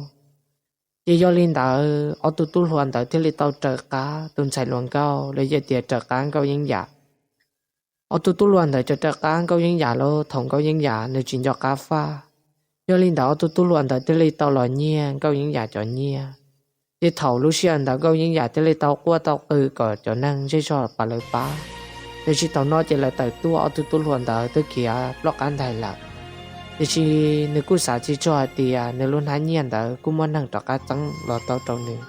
Ces yog li ntawd ob tug tub hluas ntawd thiaj li tau raws qab tus ntxhais hluas nkauj los yog tias raws qab Nkauj Yeeb Yam. Ob tug tub hluas ntawd txawm raws qab Nkauj Yeeb Yam los thaum Nkauj Yeeb Yam nws tsis nco qab faj. Yog li ntawd ob tug tub hluas ntawd thiaj li tau los nyiag Nkauj Yeeb Yam cov nyiaj. Ces thaum lub sij hawm ntawd Nkauj Yeeb Yam thiaj li tau quaj tau qw kom cov neeg zej zog pab lawv pab. Tiam sis thaum no ces lawv tawm tuaj, ob tug tub hluas ntawd twb khiav ploj qab ntais lawm. Tiam sis nws kuj xav tsis txog hais tias nws lub hnab nyiaj ntawd kuj muaj neeg rov qab txeeb los tau rau nws.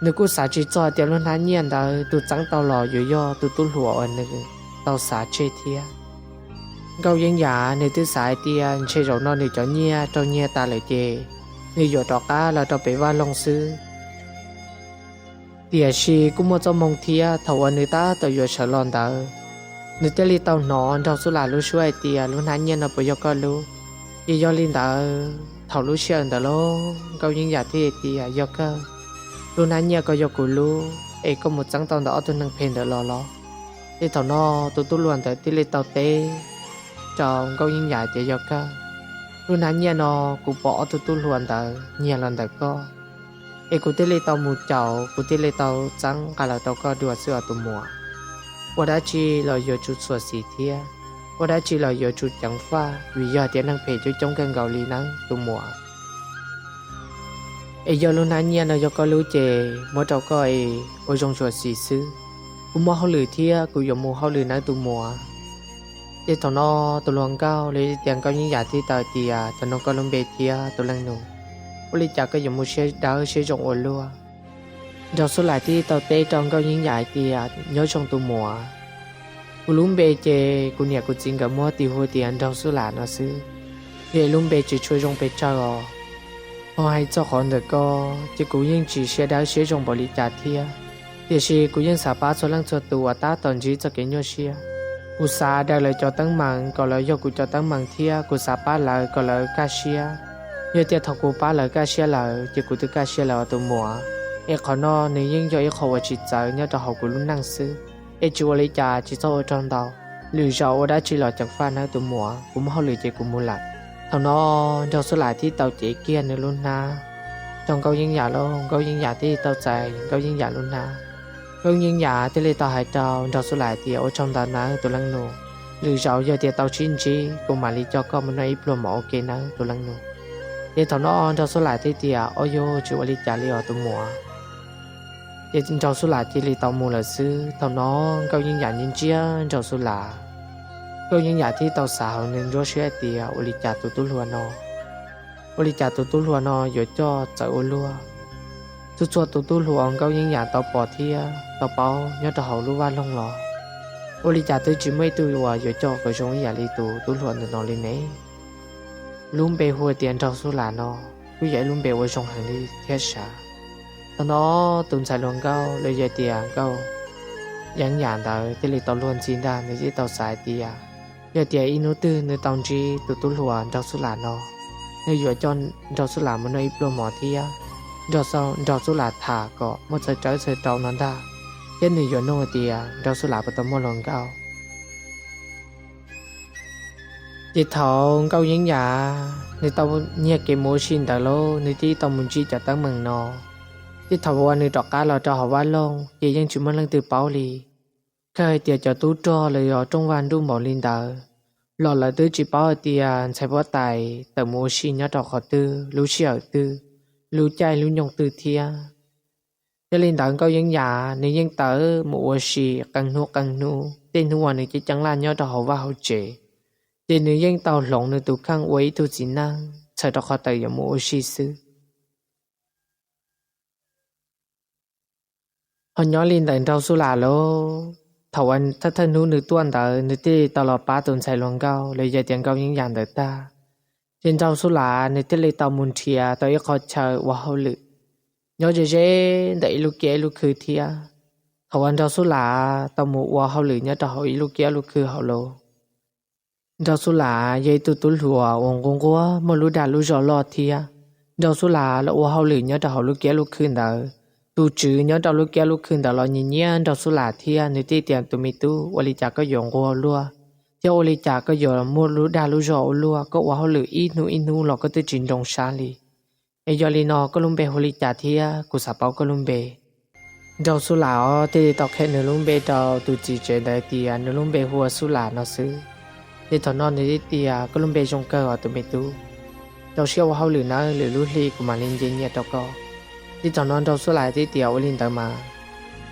Nws kuj xav tsis txog tias lub hnab nyiaj ntawd tus txeeb tau los yuav yog tus tub hluas uas nws tau xav tseg thiab. Nkauj Yeeb Yam nws twb xav hais tias ntshe zaum no nws cov nyiaj raug nyiag tas lawm ces nws yuav rov qab los rau pem vaj loog xwb. Tiam sis kuj muaj txoj hmoo thiab, thaum uas nws tab tom yuav sawv los ntawd, nws thiaj li tau hnov Nraug Xub Lam lub suab hais tias, Lub hnab nyiaj no puas yog koj lub? Ces yog li ntawd thaum lub sij hawm ntawd los Nkauj Yeeb Yam thiaj tias, Yog kawg, lub hnab nyiaj ko yog kuv lub es koj mus txeeb tau ntawm ob tug neeg phem ntawd los los? Ces thaum no tus tub hluas ntawd thiaj li tau teb rau Nkauj Yeeb Yam tias, Yog kawg, lub hnab nyiaj no kuv pom ob tug tub hluas ntawd nyiag los ntawm koj, es kuv thiaj li tau mus caum, kuv thiaj li tau txeeb nqa los rau koj dua xwb os tus muam. Ua dab tsi los yuav tsum txuam xim thiab ua dab tsi los yuav tsum ceev faj, vim yog tias neeg phem coob coob kawg nkaus li nawb tus muam. Es yog lub hnab nyiaj no yog koj lub ces muab rau koj es ua zoo txuam xim xwb. Kuv muaj hauj lwm thiab kuv yuav mus hauj lwm nawb tus muam. Ces thaum no tus hluas nkauj los yog tias Nkauj Yeeb Yam thiaj tau tias, Thaum no koj lub npe thiab tus leej nus, ua li cas koj yuav mus siab dawb siab zoo ua luaj? Nraug Xub Lam thiaj tau teb rau Nkauj Yeeb Yam hais tias, Nyob zoo tus muam, kuv lub npe ces kuv niam kuv txiv nkawd muab tis hu tias Nraug Xub Lam no xwb. Yog ib lub npe tsis tshua zoo pes tsawg os. Ho hais txog qhov ntawm ko, ces kuv yeej tsis siab dawb siab zoo npaum li cas thiab, tiam sis kuv yeej xav pab txhua leej txhua tus uas tab tom ntsib txoj kev nyuaj siab. Kuv xav daws lawv cov teeb meem kom lawv yog kuv cov teeb meem thiab kuv xav pab lawv kom lawv kaj siab. Yog tias thaum kuv pab lawv kaj siab lawm ces kuv twb kaj siab lawm os tus muam. Es qhov no nws yeej yog ib qho uas tsis txawv nyob rau hauv kuv lub neej xwb. Es tsis ua li cas, tsis txhob ua raug ntau. Lwm zaus ua dab tsi los ceev faj nawb tus muam, kuv muaj hauj lwm ces kuv mus lawm. Thaum no Nraug Xub Lam thiaj tau cev kiag nws lub hnab rau Nkauj Yeeb Yam lauj, Nkauj Yeeb Yam thiaj tau txais Nkauj Yeeb Yam lub hnab. Nkauj Yeeb Yam thiaj li tau hais rau Nraug Xub Lam tias, Ua tsaug ntau nawb tus leej nus, lwm zaus yog tias tau sib ntsib kuv mam li coj koj mus noj ib pluag mov ua ke nawb tus leej nus. Ces thaum no Nraug Xub Lam thiaj tias, Ob yog tsis ua li cas li os tus muam. Ces Nraug Xub Lam cia li tau mus lawm xwb. Thaum no Nkauj Yeeb Yam ntsia ntsia Nraug Xub Lam, Nkauj Yeeb Yam thiaj tau xav hauv nws nruab siab tias, Ua li cas tus tub hluas no, ua li cas tus tub hluas no yuav coj txawv ua luaj? Txhua txhua tus tub hluas Nkauj Yeeb Yam tau pom thiab tau paub nyob rau hauv lub vaj loog los, ua li cas twb tsis muaj ib tug uas yuav coj kom zoo ib yam li tus tub hluas ntawm no li ne? Lub npe hu tias Nraug Xub Lam no kuj yog ib lub npe uas zoo heev li thiab sav. Thaum no tus ntxhais hluas nkauj los yog tias Nkauj Yeeb Yam ntawd thiaj li tau luag ntxhi ntag, nws thiaj tau xav hais tias, Yog tias ib hnub twg nws tau ntsib tus tub hluas Nraug Xub Lam no, nws yuav coj Nraug Xub Lam mus noj ib pluag mov thiab nrog Nraug Xub Lam tham kom muaj txhawj tsawb txhawj rau no ntag, thiab nws yuav nug tias Nraug Xub Lam puas tau muaj hluas nkauj. Ces thaum Nkauj Yeeb Yam nws tau nyiag kev mus ua si ntawd lauj, nws thiaj tau mus ntsib cov teeb meem no. Ces thaum uas nws rov qab los rau hauv vaj loog ces yeej tsis muaj leej twg paub li. Kawg hais tias cov tub rog los yog rooj vag nruj npaum li ntawd los lawv twb tsis paub hais tias ntxhais huab tais tawm mus ua si nyob rau qhov twg, lub sij hawm twg, lub caij lub nyoog twg thiab. Yog li ntawd Nkauj Yeeb Yam nws yeej tawm mus ua si qee hnub qee hnub, tej hnub uas nws ceeb ceeb laj nyob rau hauv vaj hauv tsev, ces nws yeej tau hloov nws tus kheej ua ib tug txiv neej txhawm rau qhov tawm yuav mus ua si xwb. Ho nyob li ntawm Nraug Xub Lam lauj, thaum uas thawj thawj hnub nws tuaj ntawd nws thiaj li tau los pab tus ntxhais hluas nkauj los yog tias Nkauj Yeeb Yam ntawd tag. Ces Nraug Xub Lam nws thiaj li tau mus nrhiav tau ib qho chaw ua hauj lwm nyob ze ze ntawm ib lub kiab ib lub khw thiab. Thaum uas Nraug Xub Lam tau mus ua hauj lwm nyob rau hauv ib lub kiab lub khw hauv lauj, Nraug Xub Lam yog ib tug tub hluas uas nquag nquag muaj lub dag lub zog loj thiab. Nraug Xub Lam los ua hauj lwm nyob rau hauv lub kiab lub khw ntawd. Tus tswv nyob rau lub kiab lub khw ntawd los nyiam nyiam Nraug Xub Lam thiab nws thiaj tias, Tus me tub, ua li cas koj yuav nquag luaj thiab ua li cas koj yuav muaj lub dag lub zog ua luaj? Koj ua hauj lwm ib hnub ib hnub los koj twb tsis nroo sab li. Es yog li no koj lub npe hu li cas thiab? Kuv xav paub koj lub npe. Nraug Xub Lam os thiaj li tau qhia nws lub npe rau tus txiv tsev ntawd tias nws lub npe hu ua Xub Lam no xwb. Ces thaum no nws thiaj tias, koj lub npe zoo kawg os tus me tub, rau siab ua hauj lwm nawb, lwm lub hli kuv mam li nce nyiaj rau koj. Ces thaum no Nraug Xub Lam thiaj tias, ua li ntawd mas.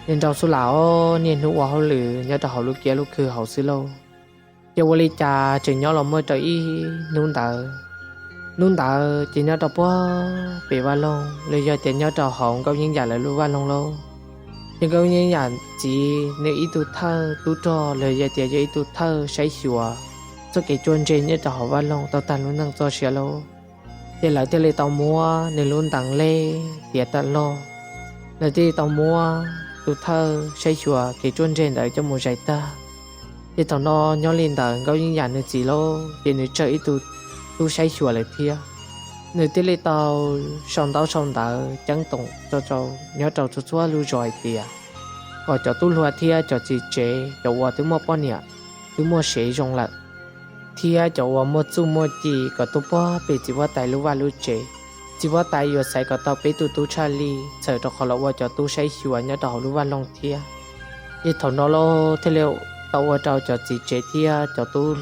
Ces Nraug Xub Lam os niaj hnub ua hauj lwm nyob rau hauv lub kiab lub khw hauv xwb lauj. Ces ua li cas tseem nyob los muaj rau ib hnub ntawd, hnub ntawd ces nyob rau puag pem vaj loog los yog tias nyob rau hauv Nkauj Yeeb Yam lawv lub vaj loog lauj, ces Nkauj Yeeb Yam txiv nws ib tug thawj tub rog los yog tias yog ib tug thawj saib xyuas txoj kev ruaj ntseg nyob rau hauv vaj loog tau tag lub neej txoj sia lauj. Ces lawv thiaj li tau muab nws lub ntees lej tiav tawm loj, lawv thiaj li tau muab tus thawj saib xyuas kev ruaj ntseg ntawd coj mus zais tag. Ces thaum no nyob li ntawd Nkauj Yeeb Yam nws txiv lauj, ces nws tsawg ib tug tub saib xyuas lawm thiab. Nws thiaj li tau sau ntaub sau ntawv ceeb toom rau nyob rau txhua txhua lub zos hais tias kom cov tub hluas thiab cov txiv tsev, cov uas twb muaj poj niam, twb muaj sev zoo lawm, thiab cov uas muaj txuj muaj ci kom tuaj puag pem txiv huab tais lub vaj lub tsev. Txiv huab tais yuav xaiv kom tau peb tug tub tshaj lij txhawm rau qhov los ua cov tub saib xyuas nyob rau hauv lub vaj loog thiab. Ces thaum no los thiaj li tau ua rau cov txiv tsev thiab cov tub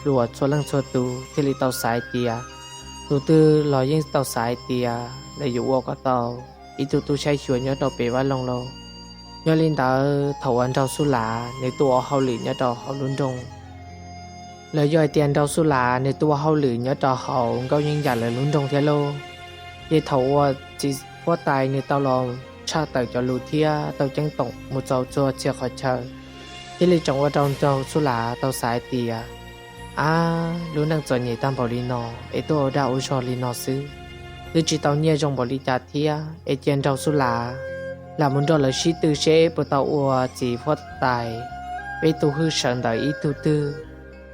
hluas txhua leej txhua tus thiaj li tau xav hais tias, tus twg los yeej tau xav hais tias lawv yuav ua kom tau ib tug tub saib xyuas nyob rau pem vaj loog lauj. Yog li ntawd thaum uas Nraug Xub Lam nws tuaj ua hauj lwm nyob rau hauv lub nroog, los yog hais tias Nraug Xub Lam nws tuaj ua hauj lwm nyob rau hauv Nkauj Yeeb Yam lawv lub nroog thiab lauj, ces thaum uas txiv huab tais nws tau los tshaj tawm cov lus thiab tau ceeb toom mus txaus txhua txhia qhov chaw, thiaj li tseem ua rau Nraug Xub Lam tau xav hais tias, ab, lub neej txom nyem tag npaum li no es tuaj ua dag ua zog li no xwb, twb tsis tau nyiaj zoo npaum li cas thiab es cia Nraug Xub Lam lam mus nrog lawv sib tw seb puas tau ua txiv huab tais peb tug hwj sawv ntawd ib tug twg,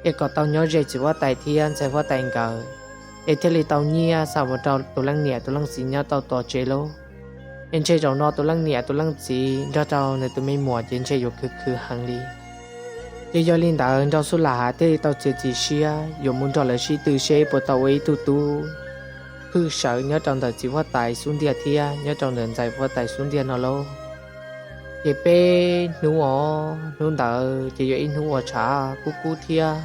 es kom tau nyob ze txiv huab tais thiab ntxhais huab tais nkawd, es thiaj li tau nyiaj xa mus rau tus leej niam tus leej txiv nyob tau tom tsev lauj. Es ntshe zaum no tus leej niam tus leej txiv nrog rau nws tus me muam ces ntshe yuav khwv khwv heev li. Ces yog li ntawd Nraug Xub Lam thiaj li tau txiav txim siab yuav mus nrog lawv sib tw seb puas tau ua ib tug tub hwj sawv nyob rau ntawm txiv huab tais xub ntiag thiab nyob rau ntawm ntxhais huab tais xub ntiag no lauj. Ces peb hnub os, hnub ntawd ces yog ib hnub uas tshav kub kub thiab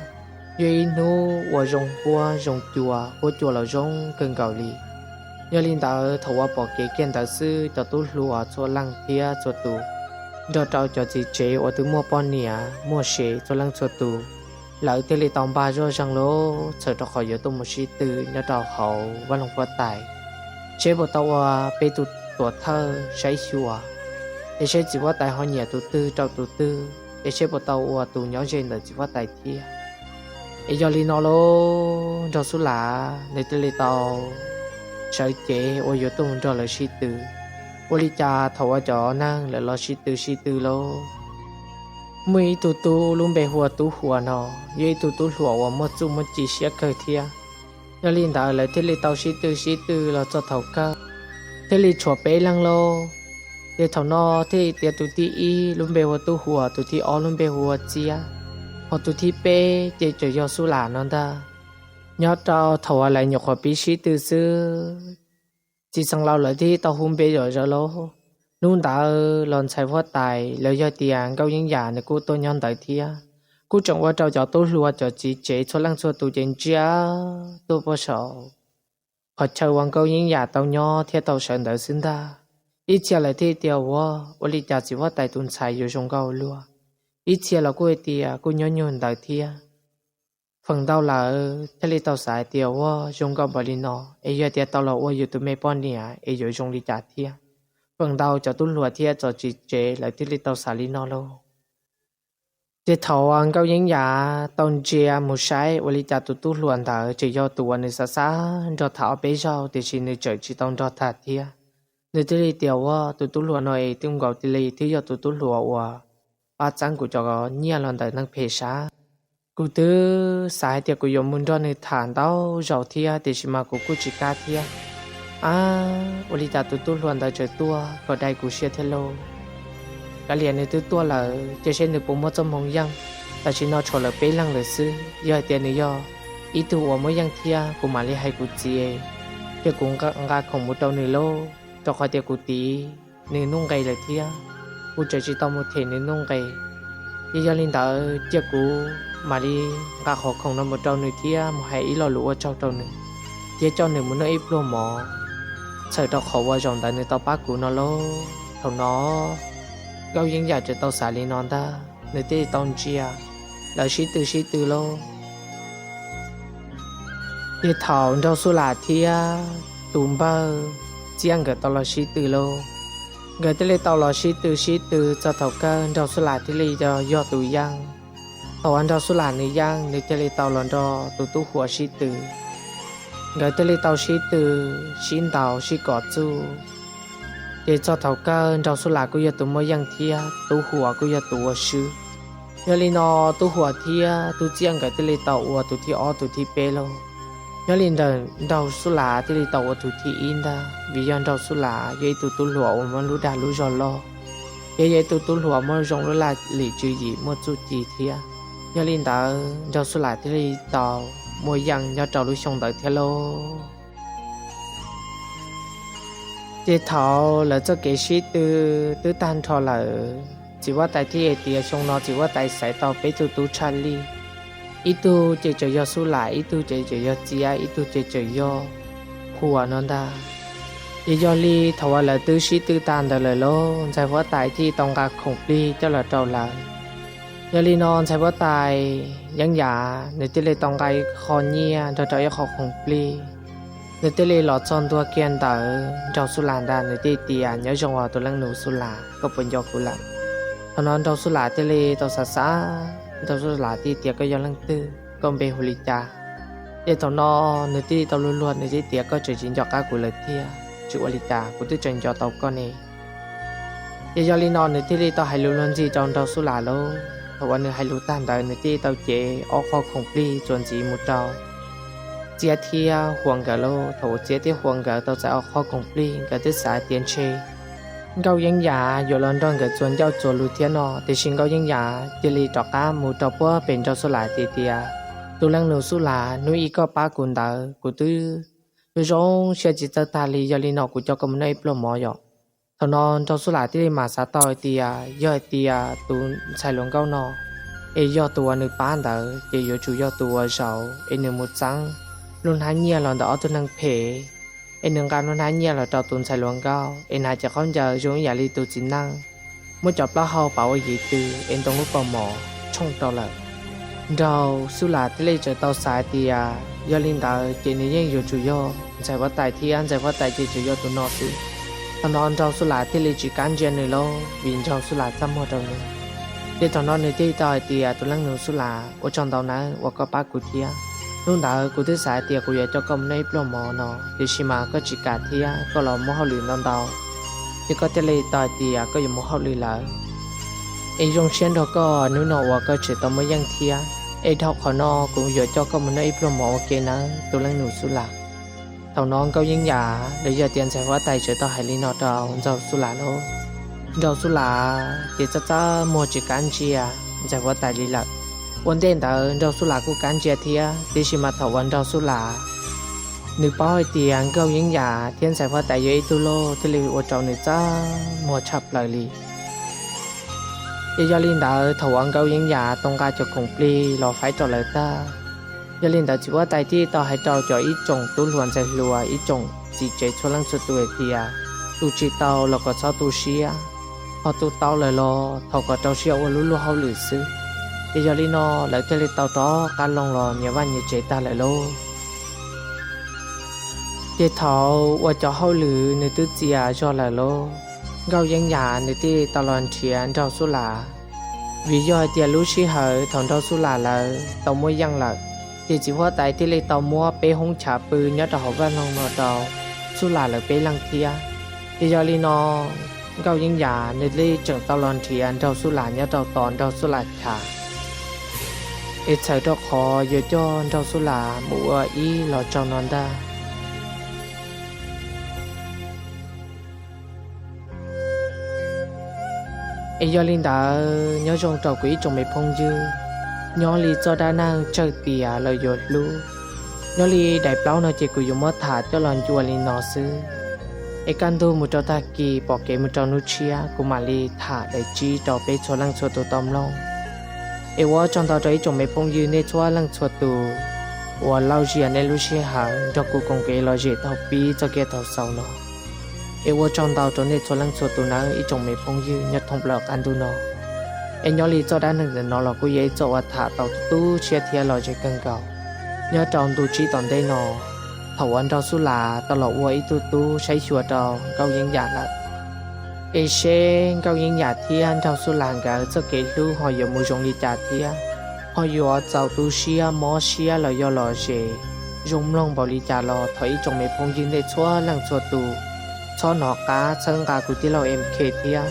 yog ib hnub uas zoo huab zoo cua, huab cua los zoo kawg nkaus li. Yog li ntawd thaum uas pom kev kiag ntawd xwb cov tub hluas txhua leej thiab txhua tus, nrog rau cov txiv tsev uas twb muaj poj niam muaj sev txhua leej txhua tus, lawv thiaj li tau npaj zoj zeeg lawm txhawm rau qhov yuav tuaj mus sib tw nyob rau hauv vaj loog huab tais, seb puas tau ua peb tus tuam thawj saib xyuas, es seb txiv huab tais ho nyiam tus twg rau tus twg es seb puas tau ua tus nyob ze ntawm txiv huab tais thiab. Es yog li no lauj, Nraug Xub Lam nws thiaj li tau sawv cev uas yuav tuaj mus nrog lawv sib tw. Ua li cas thaum uas cov neeg lawv los sib tw sib tw lauj, muaj ib tug tub lub npe hu ua Tub Hluas no, yog ib tug tub hluas uas muaj txuj muaj ci siab kawg thiab. Yog li ntawd lawv thiaj li tau sib tw sib tw los txog thaum kawg thiaj li tshuav peb leeg lauj. Ces thaum no thiaj li tias tus thib ib lub npe hu ua Tub Hluas, tus thib ob lub npe hu ua Txiab, hos tus thib peb ces tseem yog Xub Lam no ntag. Nyob rau thaum uas lawv nyuam qhuav pib sib tw xwb, txiv xeev laus lawv thiaj tau hu npe zom zaws lauj. Hnub ntawd los ntxhais huab tais los yog tias Nkauj Yeeb Yam nws kuj tuaj nyob ntawd thiab, kuj tseem ua rau cov tub hluas cov txiv tsev txhua leej txhua tus ces ntsia tuaj puag saum qhov chaw uas Nkauj Yeeb Yam tau nyob thiab tau sawv ntawd xwb ntag. Ib txhia lawv thiaj tias, ua, ua li cas txiv huab tais tus ntxhais yuav zoo nkauj luaj. Ib txhia los kuj hais tias kuj nyob nyuag ntawd thiab. Feem ntau lawv thiaj li tau xav hais tias, ua, zoo nkauj npaum li no es yog tias tau los ua yus tus me poj niam es yuav zoo li cas thiab. Feem ntau cov tub hluas thiab cov txiv tsev lawv thiaj li tau xav li no lauj. Ces thaum Nkauj Yeeb Yam tau ntsia mus saib ua li cas tus tub hluas ntawd tseem yog tus uas nws xav xav nrog tham ob peb zaug tiam sis nws tseem tsis tau nrog tham thiab. Nws thiaj li tias, ua, tus tub hluas no es twb nkaus li twb yog tus tub hluas uas pab txeeb kuv cov nyiaj los ntawm neeg phem sav. Kuv twb xav hais tias kuv yuav mus nrog nws tham ntau zaus thiab tiam sis mas kuv kuj tsis kam thiab. Ab, ua li cas tus tub hluas ntawd tseem tuaj kom dai kuv siab thiab lauj. Kav liam nws twb tuaj lawm ces seb nws puas muaj txoj hmoo yeej. Tam sim no tshuav lawv peb leeg lawm xwb, yog hais tias nws yog ib tug uas muaj yeej thiab kuv mam li hais kuv txiv, ces kuv nqa khoom mus rau nws lauj, rau qhov tias kuv txiv nws nuj nqis lawm thiab. kuv tseem tsis tau mus them nws nuj nqes. Ces yog li ntawd cia kuv mam li nqa qhov khoom no mus rau nws thiab mus hais ib lo lus ua tsaug rau nws, thiab coj nws mus noj ib pluag mov, txhawm rau qhov uas zaum ntawd nws tau pab kuv no lauj. Thaum no Nkauj Yeeb Yam tseem tau xav li no ntag, nws thiaj li tau ntsia lawv sib tw sib tw lauj. Ces thaum Nraug Xub Lam thiab tus npawg Txiab nkawd tau los sib tw lauj, nkawd thiaj li tau los sib tw sib tw txog thaum kawg Nraug Xub Lam thiaj li yog tus yeej. Thaum uas Nraug Xub Lam nws yeej, nws thiaj li tau los nrog tus tub Huam sib tw. Nkawd thiaj li tau sib tw, sib ntaus sib kom txuj. Ces txog thaum kawg Nraug Xub Lam kuj yog tus muaj yeej thiab tub Huam kuj yog tus ua swb. Yog li no tub Huam thiab tub Txiab nkawd thiaj li tau ua tus thib ob tus thib peb lauj. Nyob li ntawm Nraug Xub Lam thiaj li tau ua tus thib ib ntag, vim yog Nraug Xub Lam yog ib tug tub hluas uas muaj lub dag lub zog loj, thiab yog ib tug tub hluas muaj zoo lub laj lim tswv yim muaj txuj ci thiab. Yog li ntawd Nraug Xub Lam thiaj li tau muaj yeej nyob rau lub xyoo ntawd thiab lauj. Ces thaum lawv txoj kev sib tw twb tag nrho lawm, txiv huab tais thiaj hais tias xyoo no txiv huab tais xaiv tau peb tug tub tshaj lij, ib tug ces tseem yog Xub Lam, ib tug ces tseem yog Txiab, ib tug ces tseem yog Huam no ntag. Ces yog li thaum uas lawv twb sib tw tag ntawd lawm lauj, ntxhais huab tais thiaj tau nqa khoom plig coj los rau lawv. Yog li no ntxhais huab tais Yeeb Yam nws thiaj li tau nqa ib qho nyiaj nrog rau ib qho khoom plig. Nws thiaj li los txog ntua kiag ntawm Nraug Xub Lam ntag, nws thiaj tias, nyob zoo os tus leej nus Xub Lam, koj puas nco kuv lawm? Thaum no Nraug Xub Lam thiaj li tau xav xav, Nraug Xub Lam thiaj tias, koj yog leej twg, koj npe hu li cas? Ces thaum no nws thiaj li tau luag luag, nws thiaj tias, koj tseem tsis nco qab kuv lawm thiab, tsis ua li cas, kuv twb tseem nco tau koj ne. Ces yog li no nws thiaj li tau hais lus luag ntxhi rau Nraug Xub Lam lauj. Thaum uas nws hais lus tag ntawd nws thiaj li tau cev ob qho khoom plig txuas ntxiv mus rau Txiab thiab Huam nkawd lauj. Thaum uas Txiab thiab Huam nkawd tau txais ob qho khoom plig, nkawd twb xav tias ntshe Nkauj Yeeb Yam yuav los nrog nkawd txuas ncauj txuas lus thiab no, tiam sis Nkauj Yeeb Yam cia li rov qab mus rau puag pem Nraug Xub Lam tias tias, tus leej nus Xub Lam, hnub ib koj pab kuv ntawd kuv twb zoo zoo siab tsis txawj tag li, yog li no kuv coj koj mus noj ib pluag mov yom. Thaum no Nraug Xub Lam thiaj li mam xav tau hais tias yog hais tias tus ntxhais hluas nkauj no es yog tus uas nws pab ntawd ces yuav tsum yog tus uas zaum es nws mus txeeb lub hnab nyiaj los ntawm ob tug neeg phem, es nws nqa lub hnab nyiaj los rau tus ntxhais hluas nkauj es hnav cev khaub ncaws zoo ib yam li tus txiv neej, muab cov plaub hau pauv ua yiv tw es ntoo lub kaus mom tshooj rau lawm. Nraug Xub Lam thiaj li tseem tau xav hais tias yog li ntawd ces nws yeej yuav tsum yog ntxhais huab tais thiab, ntxhais huab tais ces tseem yog tus no xwb. Thaum no Nraug Xub Lam thiaj li tsis kam ntsia nws lauj, vim Nraug Xub Lam txaj muag rau nws. Ces thaum no nws thiaj li tau hais tias, tus leej nus Xub Lam, ua tsaug ntau nawb uas koj pab kuv thiab. Hnub ntawd kuv twb xav hais tias kuv yuav coj koj mus noj ib pluag mov no, tiam sis mas koj tsis kam thiab koj los muaj hauj lwm ntau ntau, ces koj thiaj li tau hais tias koj yuav mus hauj lwm lawm. Es zoo siab nrog koj hnub no uas koj tseem tau muaj yeej thiab, es dhau qhov no kuv yuav coj koj mus noj ib pluag mov ua ke nawb tus leej nus Xub Lam. Thaum no Nkauj Yeeb Yam los yog tias ntxhais huab tais tseem tau hais li no rau Nraug Xub Lam lauj. Nraug Xub Lam ces txaj txaj muag tsis kam ntsia ntxhais huab tais li lawm. Ua ntej ntawd Nraug Xub Lam kuj kam ntsia thiab, tiam sis mas thaum uas Nraug Xub Lam nws paub hais tias Nkauj Yeeb Yam thiab ntxhais huab tais yog ib tug lauj, thiaj li ua rau nws txaj muag tshaj plaws li. Ces yog li ntawd thaum uas Nkauj Yeeb Yam tau nqa cov khoom plig los faib rau lawv tag, yog li ntawd txiv huab tais thiaj tau hais rau cov ib tsoom tub hluas ntxhais hluas, ib tsoom txiv tsev txhua leej txhua tus hais tias, tu tsis tau los kom txhob tu siab, ho tu tau lawm los thov kom rau siab ua lub luag hauj lwm xwb. Ces yog li no lawv thiaj li tau rov qab loo los nyias vaj nyias tsev tag lawm lauj. Ces thaum uas cov hauj lwm nws twb txias zog lawm lauj, Nkauj Yeeb Yam nws thiaj tau los nrhiav Nraug Xub Lam, vim yog hais tias lub sij hawm thaum Nraug Xub Lam lawv tau muaj yeej lawm, ces txiv huab tais thiaj li tau muab peb hoob chav pw nyob rau hauv vaj loog no rau Xub Lam lawv peb leeg thiab. Ces yog li no Nkauj Yeeb Yam nws thiaj tseem tau los nrhiav Nraug Xub Lam nyob rau tom Nraug Xub Lam chav, es txhawm rau qhov yuav coj Nraug Xub Lam mus ua ib los tsaug no ntag. Es yog li ntawd nyob zoo rau kuv ib tsoom me phooj ywg, nyob li txoj dab neeg Tsawg Tias Los Yuav Hlub, nyob li daim plaub no ces kuv yuav muab tham coj los ncua li no xwb. Es kaj ntug mus rau tag kis pom kev mus rau hnub tshiab kuv mam li tham daim tsib rau peb txhua leej txhua tus tau mloog. Es ua tsaug ntau rau ib tsoom me phooj ywg nej txhua leej txhua tus uas lauj zias nej lub sij hawm nrog kuv koom kev los zem thaum pib txoj kev thaum xaus no. Es ua tsaug ntau rau nej txhua leej txhua tus nawb ib tsoom me phooj ywg nyob thoob plaws qab ntuj no. Es nyob li txoj dab neeg ntawm no los kuj yog ib txoj uas tham tau tu siab thiab los zem kawg nkaus. Nyob rau ntu tsib tom ntej no, thaum uas Nraug Xub Las tau los ua ib tug tub saib xyuas rau Nkauj Yeeb Yam lawm, es seb Nkauj Yeeb Yam thiab Nraug Xub Las nkawd txoj kev hlub ho yuav mus zoo li cas thiab ho yuav txaus tu siab mob siab los yog lom zem zoo mloog npaum li cas los thov ib tsoom me phooj ywg nej txhua leej txhua tus txhob hnov qab txhawb nqa kuv tij laug M K thiab.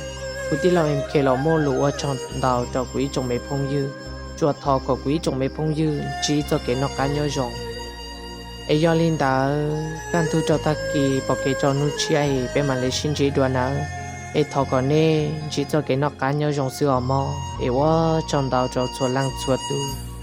Kuv tij laug M K los muaj lus ua tsaug ntau rau kuv ib tsoom me phooj ywg, tsuas thov kom kuv ib tsoom me phooj ywg ntsib txoj kev noj qab nyob zoo. Es yog li ntawd kaj ntug rau tag kis pom kev rau hnub tshiab es peb mam li sib ntsib dua nawb. Es thov kom nej ntsib txoj kev noj qab nyob zoo xwb os mog. Es ua tsaug ntau rau txhua leej txhua tus.